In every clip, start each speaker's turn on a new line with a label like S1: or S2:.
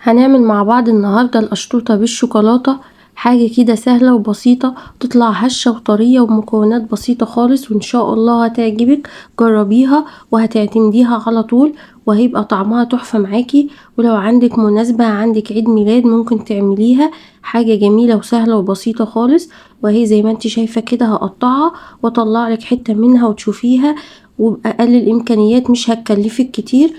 S1: هنعمل مع بعض النهاردة القشطوطة بالشوكولاتة، حاجة كده سهلة وبسيطة، تطلع هشة وطرية ومكونات بسيطة خالص، وإن شاء الله هتعجبك. جربيها وهتعتمديها على طول وهيبقى طعمها تحفة معاكي. ولو عندك مناسبة، عندك عيد ميلاد، ممكن تعمليها. حاجة جميلة وسهلة وبسيطة خالص. وهي زي ما انت شايفة كده هقطعها واطلع لك حتة منها وتشوفيها، وبأقل الإمكانيات مش هتكلفك كتير.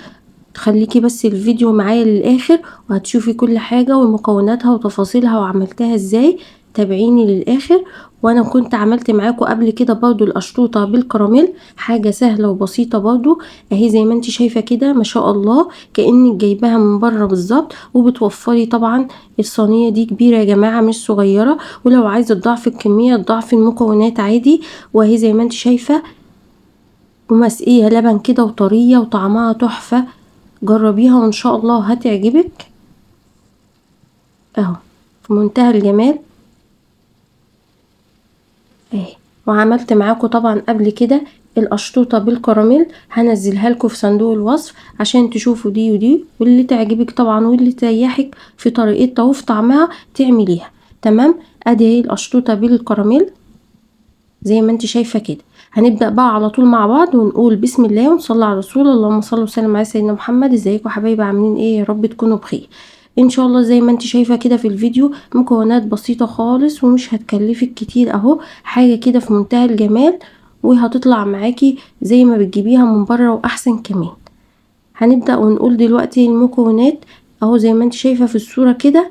S1: خليكي بس الفيديو معايا للآخر وهتشوفي كل حاجة ومكوناتها وتفاصيلها وعملتها ازاي. تابعيني للآخر. وانا كنت عملت معاكم قبل كده برضو القشطوطة بالكراميل، حاجة سهلة وبسيطة برضو اهي زي ما انت شايفة كده، ما شاء الله كأنك جايباها من بره بالظبط. وبتوفري طبعا، الصينية دي كبيرة يا جماعة مش صغيرة، ولو عايزة تضاعفي الكمية تضاعفي المكونات عادي. وهي زي ما انت شايفة ومسقية لبن كده وطرية وطعمها تحفة. جربيها وان شاء الله هتعجبك اهو، في منتهى الجمال اهي. وعملت معاكم طبعا قبل كده القشطوطه بالكراميل، هنزلها لكم في صندوق الوصف عشان تشوفوا دي ودي، واللي تعجبك طبعا واللي تريحك في طريقتها وفي طعمها تعمليها. تمام، ادي اهي القشطوطه بالكراميل زي ما انت شايفه كده. هنبدأ بقى على طول مع بعض ونقول بسم الله ونصلي على رسول الله، اللهم صل وسلم على سيدنا محمد. ازيكم حبايبي، عاملين ايه؟ يا رب تكونوا بخير ان شاء الله. زي ما انت شايفه كده في الفيديو، مكونات بسيطه خالص ومش هتكلفك كتير اهو، حاجه كده في منتهى الجمال، وهتطلع معاكي زي ما بتجيبيها من بره واحسن كمان. هنبدأ ونقول دلوقتي المكونات اهو زي ما انت شايفه في الصوره كده.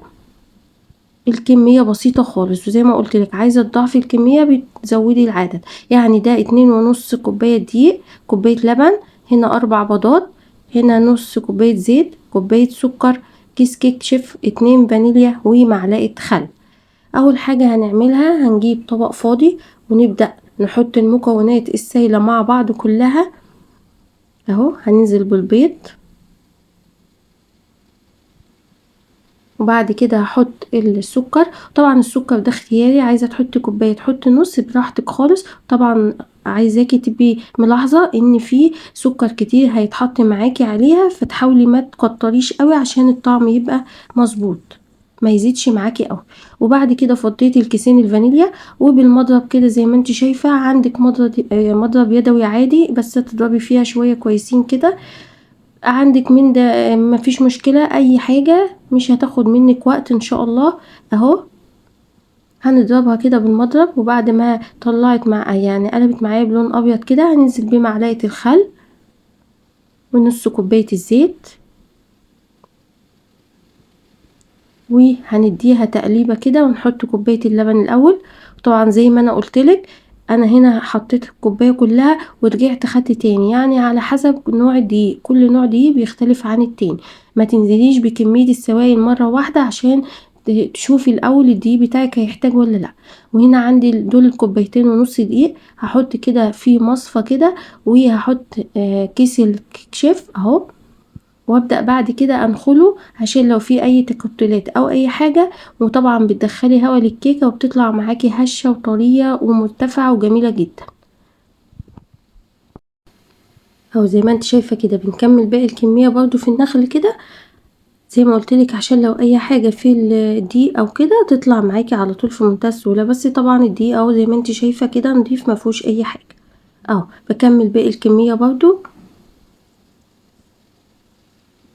S1: الكمية بسيطة خالص، وزي ما قلت لك عايزة تضاعفي الكمية بتزودي العدد. يعني ده 2.5 كوباية دقيق، كوباية لبن، هنا 4 بيضات، هنا نص كوباية زيت، كوباية سكر، كيس كيك شيف، 2 فانيليا، ومعلقة خل. اول حاجة هنعملها هنجيب طبق فاضي ونبدأ نحط المكونات السايلة مع بعض كلها اهو. هننزل بالبيض، وبعد كده هحط السكر. طبعا السكر ده اختياري، عايزه تحطي كوبايه تحطي نص، براحتك خالص. طبعا عايزاكي تبقي ملاحظه ان في سكر كتير هيتحط معاكي عليها، فتحاولي ما تكتريش قوي عشان الطعم يبقى مظبوط، ما يزيدش معاكي قوي. وبعد كده فضيتي الكيسين الفانيليا، وبالمضرب كده زي ما انت شايفه، عندك مضرب يدوي عادي بس تضربي فيها شويه كويسين كده، عندك من ده مفيش مشكلة، اي حاجة مش هتاخد منك وقت ان شاء الله اهو. هنضربها كده بالمضرب، وبعد ما طلعت مع يعني قلبت معايا بلون ابيض كده، هننزل بمعلقة الخل ونص كوباية الزيت، وهنديها تقليبة كده، ونحط كوباية اللبن الاول. طبعا زي ما انا قلتلك انا هنا حطيت الكوبايه كلها ورجعت خدت تاني، يعني على حسب نوع الدقيق، كل نوع دقيق بيختلف عن التاني. ما تنزليش بكميه السوائل مره واحده عشان تشوفي الاول الدقيق بتاعك هيحتاج ولا لا. وهنا عندي دول الكوبايتين ونص دقيق، هحط كده في مصفى كده، وهحط كيس الكيك شيف اهو، وابدا بعد كده انخله عشان لو في اي تكتلات او اي حاجه. وطبعا بتدخلي هوا للكيكه وبتطلع معاكي هشه وطريه ومرتفعه وجميله جدا اهو زي ما انت شايفه كده. بنكمل باقي الكميه برضو في النخل كده زي ما قلتلك، عشان لو اي حاجه في الدقيق او كده تطلع معاكي على طول في منتهى السهوله. بس طبعا الدقيق اهو زي ما انت شايفه كده نضيف، ما فيهوش اي حاجه اهو. بكمل باقي الكميه برضو.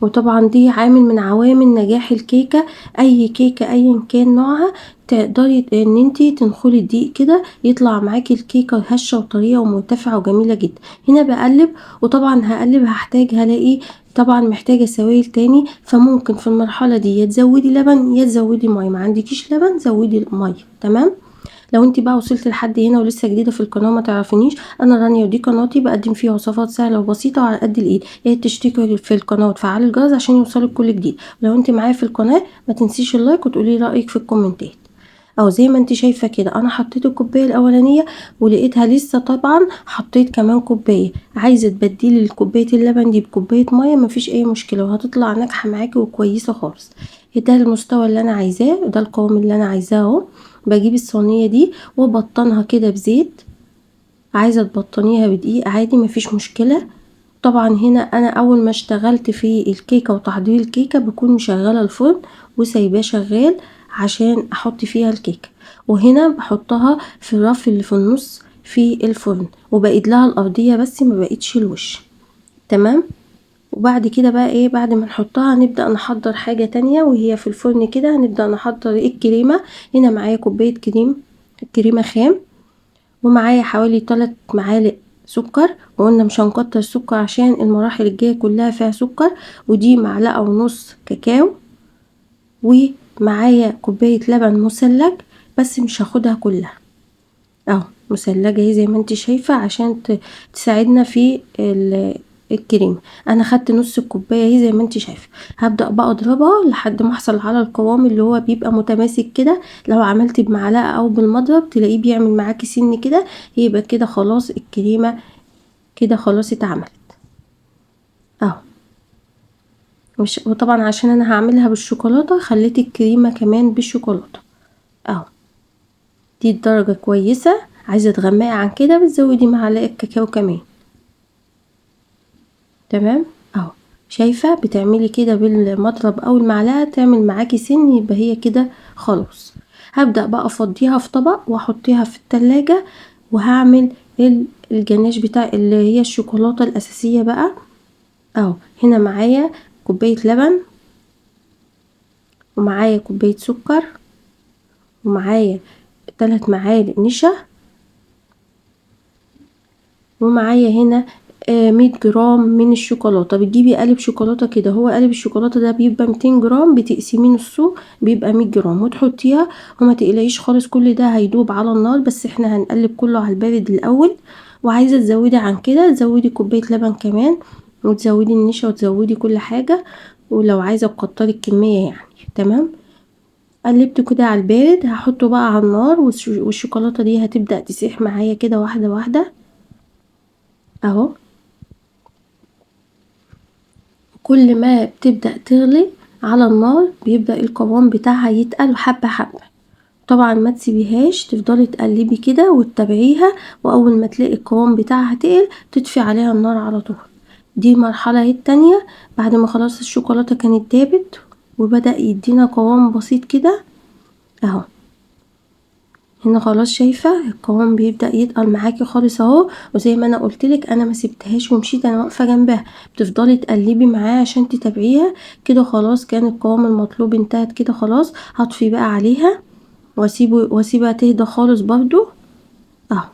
S1: وطبعا دي عامل من عوامل نجاح الكيكه، اي كيكه ايا كان نوعها تقدري ان انتي تنخلي الدقيق كده يطلع معاكي الكيكه هشه وطريه ومرتفعه وجميله جدا. هنا بقلب، وطبعا هقلب هحتاج هلاقي طبعا محتاجه سوائل تاني، فممكن في المرحله دي يا تزودي لبن يا تزودي ميه، ما عندكيش لبن زودي ميه. تمام، لو انت بقى وصلت لحد هنا ولسه جديده في القناه ما تعرفينيش، انا رانيا ودي قناتي بقدم فيها وصفات سهله وبسيطه وعلى قد الايد. يا ريت تشتركي في القناه وتفعلي الجرس عشان يوصلك كل جديد. لو انت معايا في القناه ما تنسيش ال like وتقولي رايك في الكومنتات. اهو زي ما انت شايفه كده انا حطيت الكوبايه الاولانيه ولقيتها لسه، طبعا حطيت كمان كوبايه. عايزه تبدلي كوبايه اللبن دي بكوبايه ميه مفيش اي مشكله، وهتطلع ناجحه معاكي وكويسه خالص. ده المستوى اللي انا عايزاه، ده القوام اللي انا عايزاه اهو. بجيب الصينيه دي وبطنها كده بزيت، عايزه تبطنيها بدقيق عادي مفيش مشكله. طبعا هنا انا اول ما اشتغلت في الكيكة وتحضير الكيكة بكون مشغلة الفرن وسايباه شغال عشان احط فيها الكيكة، وهنا بحطها في الرف اللي في النص في الفرن، وبقيت لها الارضية بس ما بقيتش الوش. تمام. وبعد كده بقى ايه، بعد ما نحطها هنبدأ نحضر حاجة تانية وهي في الفرن كده. هنبدأ نحضر الكريمة. هنا معايا كوباية كريمة خام، ومعايا حوالي 3 معالق سكر، وقلنا مش هنكتر السكر عشان المراحل الجاية كلها فيها سكر، ودي معلقة ونص كاكاو، ومعايا كوباية لبن مثلج بس مش هاخدها كلها اهو، مثلجة اهي زي ما انت شايفة عشان تساعدنا في الكريمة. انا خدت نص الكوباية اهي زي ما انت شايفة. هبدأ بقى اضربها لحد ما احصل على القوام اللي هو بيبقى متماسك كده. لو عملتي بمعلقة او بالمضرب تلاقيه بيعمل معاكي سن كده، يبقى كده خلاص الكريمة كده خلاص اتعملت اهو. وطبعا عشان انا هعملها بالشوكولاتة خليت الكريمة كمان بالشوكولاتة اهو. دي الدرجة كويسة. عايزة تغمقي عن كده بتزودي معلقة كاكاو كمان. تمام اهو، شايفة بتعملي كده بالمضرب او المعلقة تعمل معاكي سن، يبقى هي كده خلاص. هبدأ بقى افضيها في طبق واحطيها في التلاجة، وهعمل الجناش بتاع اللي هي الشوكولاتة الاساسية بقى اهو. هنا معايا كوباية لبن، ومعايا كوباية سكر، ومعايا 3 معالق نشا، ومعايا هنا 100 جرام من الشوكولاتة. بتجيبي قالب شوكولاتة كده، هو قالب الشوكولاتة ده بيبقى 200 جرام، بتقسميه نصه بيبقى 100 جرام، وتحطيها. وما تقلقيش خالص كل ده هيدوب على النار، بس احنا هنقلب كله على البارد الاول. وعايزة تزودي عن كده تزودي كوباية لبن كمان، وتزودي النشا، وتزودي كل حاجة، ولو عايزة تكتري الكمية يعني. تمام. قلبته كده على البارد، هحطه بقى على النار، والشوكولاتة دي هتبدأ تسيح معايا كده واحدة واحدة اهو. كل ما بتبدأ تغلي على النار بيبدأ القوام بتاعها يتقل حبة حبة. طبعا ما تسيبيهاش، تفضلي تقلبي كده وتتابعيها، واول ما تلاقي القوام بتاعها تقل تطفي عليها النار على طول. دي مرحلة اهي التانية، بعد ما خلاص الشوكولاتة كانت دابت وبدأ يدينا قوام بسيط كده اهو. هنا خلاص شايفة القوام بيبدأ يتقل معاكي خالص اهو. وزي ما انا قلتلك انا ما سبتهاش ومشيت، انا واقفة جنبها، بتفضلي تقلبي معاها عشان تتابعيها كده. خلاص كان القوام المطلوب انتهت كده خلاص. هطفي بقى عليها واسيبها تهدى خالص برضو اهو.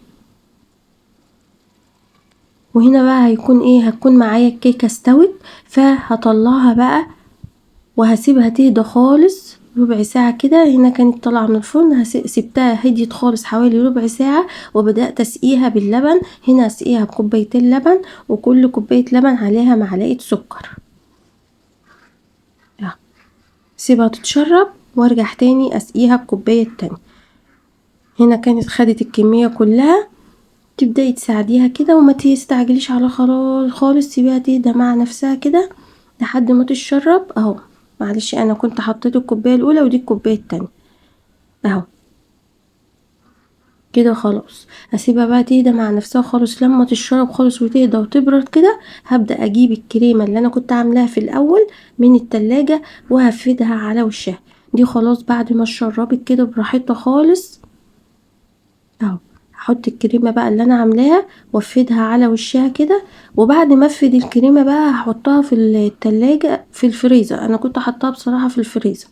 S1: وهنا بقى هيكون ايه، هتكون معايا الكيكة استوت، فهطلعها بقى وهسيبها تهدى خالص ربع ساعة كده. هنا كانت طالعة من الفرن، سبتها هديت خالص حوالي ربع ساعة، وبدأت اسقيها باللبن. هنا اسقيها بكوبايتين لبن، وكل كوباية لبن عليها معلقة سكر. سيبها تتشرب وارجع تاني اسقيها بكوباية تانية. هنا كانت خدت الكمية كلها. تبدأي تساعديها كده وما تستعجليش على خالص، سيبيها تهدى مع نفسها كده لحد ما تتشرب اهو. معلش انا كنت حطيت الكوبايه الاولى ودي الكوبايه التانية اهو كده خلاص. هسيبها بقى تهدى مع نفسها خالص، لما تشرب خالص وتهدى وتبرد كده هبدا اجيب الكريمه اللي انا كنت عاملاها في الاول من التلاجة وهفردها على وشها. دي خلاص بعد ما اتشربت كده براحتها خالص اهو. هحط الكريمه بقى اللي انا عاملاها وافردها على وشها كده، وبعد ما افرد الكريمه بقى هحطها في التلاجة في الفريزر. انا كنت حطاها بصراحه في الفريزر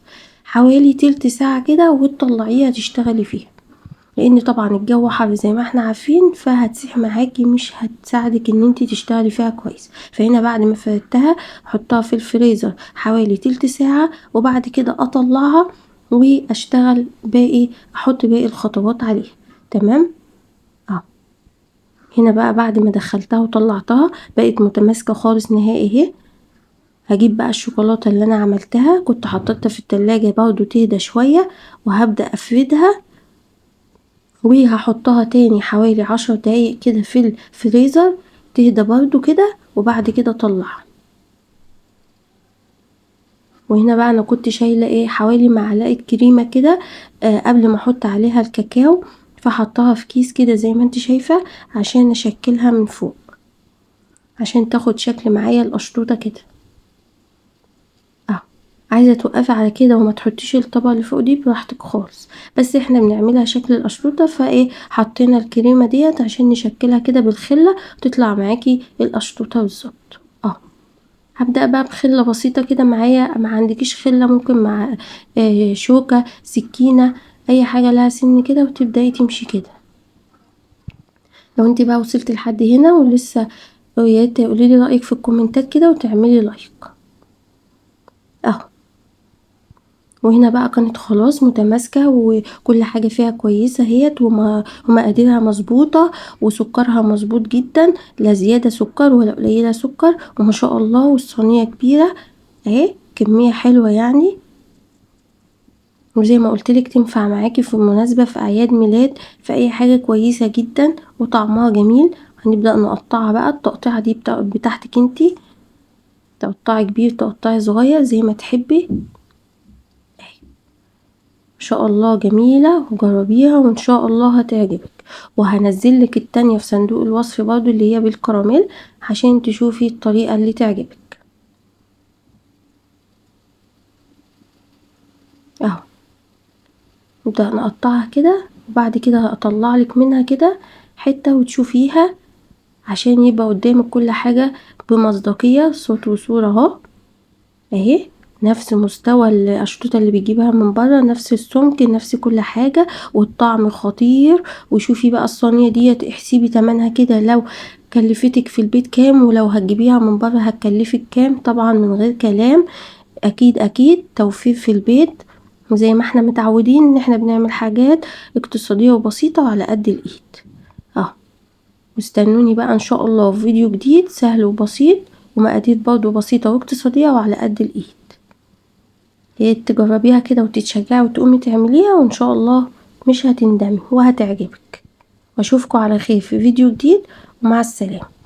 S1: حوالي تلت ساعه كده، وتطلعيها تشتغلي فيها، لان طبعا الجو حر زي ما احنا عارفين، فهتسيح معاكي مش هتساعدك ان انتي تشتغلي فيها كويس. فهنا بعد ما فردتها حطها في الفريزر حوالي تلت ساعه، وبعد كده اطلعها واشتغل باقي، احط باقي الخطوات عليها. تمام. هنا بقى بعد ما دخلتها وطلعتها بقت متماسكة خالص نهائي اهي. هجيب بقى الشوكولاتة اللي انا عملتها، كنت حطيتها في التلاجة برضو تهدى شوية، وهبدأ افردها وهحطها تاني حوالي 10 دقايق كده في الفريزر تهدى برضو كده، وبعد كده اطلعها. وهنا بقى انا كنت شايلة ايه حوالي معلقة كريمة كده قبل ما احط عليها الكاكاو، فحطها في كيس كده زي ما انت شايفة عشان اشكلها من فوق. عشان تاخد شكل معايا القشطوطه كده اهو. عايزه توقفي على كده وما تحطيش الطبقة اللي فوق دي براحتك خالص، بس احنا بنعملها شكل القشطوطه، فايه حطينا الكريمة ديت عشان نشكلها كده بالخله تطلع معاكي القشطوطه بالظبط اهو. هبدأ بقى بخلة بسيطة كده معايا، ما عندكيش خلة ممكن مع شوكة، سكينة، اي حاجة لها سن كده، وتبدأي تمشي كده. لو انت بقى وصلت لحد هنا ولسه، يا ريت تقولي لي رأيك في الكومنتات كده وتعملي like اهو. وهنا بقى كانت خلاص متماسكة وكل حاجة فيها كويسة اهيت، ومقاديرها مظبوطة وسكرها مظبوط جدا، لا زيادة سكر ولا قليلة سكر، وما شاء الله. والصينية كبيرة اهي، كمية حلوة يعني. وزي ما قلتلك تنفع معاكي في مناسبة، في اعياد ميلاد، في اي حاجة كويسة جدا وطعمها جميل. هنبدأ نقطعها بقى، التقطيعة دي بتاعتك انتي، تقطعي كبير تقطعي صغير زي ما تحبي. ان شاء الله جميلة، وجربيها وان شاء الله هتعجبك. وهنزل لك التانية في صندوق الوصف برضو اللي هي بالكراميل عشان تشوفي الطريقة اللي تعجبك اهو. نبدأ نقطعها كده، وبعد كده هطلع لك منها كده حتة وتشوفيها عشان يبقى قدامك كل حاجة بمصداقية، صوت وصورة اهو. اهي نفس مستوى القشطوطة اللي بيجيبها من بره، نفس السمك، نفس كل حاجة، والطعم خطير. وشوفي بقى الصينية ديت احسبي تمنها كده، لو كلفتك في البيت كام، ولو هتجيبيها من بره هتكلفك كام، طبعا من غير كلام، اكيد اكيد توفير في البيت، وزي ما احنا متعودين ان احنا بنعمل حاجات اقتصادية وبسيطة وعلى قد الايد اهو. واستنوني بقى ان شاء الله في فيديو جديد سهل وبسيط ومقادير برضو بسيطة واقتصادية وعلى قد الايد. يا ريت تجربيها كده وتتشجعي وتقومي تعمليها، وان شاء الله مش هتندمي وهتعجبك. واشوفكم على خير في فيديو جديد، ومع السلامة.